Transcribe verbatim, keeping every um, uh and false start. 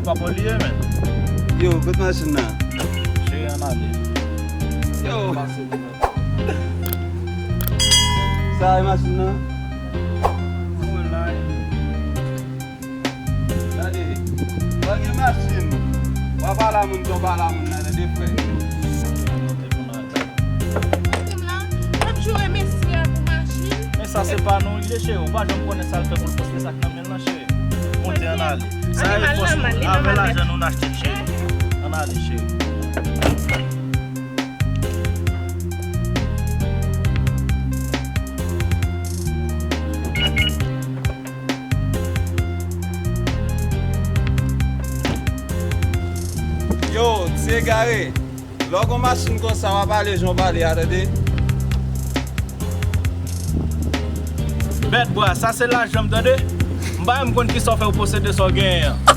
Pa pou li ye, men. Yo, kot machin nan? Cheri, ann ale. Yo. Pase pou mwen. Sa e machin nan? Mwen la. Gade, pa gen machin. W ap pale a moun, jan w pale a moun nan, tande, frè. Monte pou nou al. Madanm lan, w ap joure mesye a pou machin. Men sa se pa nou li ye, cheri. Ou pa janm konnen sa l fè pou l poste sa k nan men l lan, cheri. Monte, ann ale. Sa e fòs nou. Avè lajan nou n achte l, cheri. Ann ale, cheri. Yo, ti egare. Lè w gon machin konsa, w ap pale jan w pale a, tande. Bèt bwa, sa se lajan m, tande. M pa menm konn kisa w fè w posede sa w genyen an.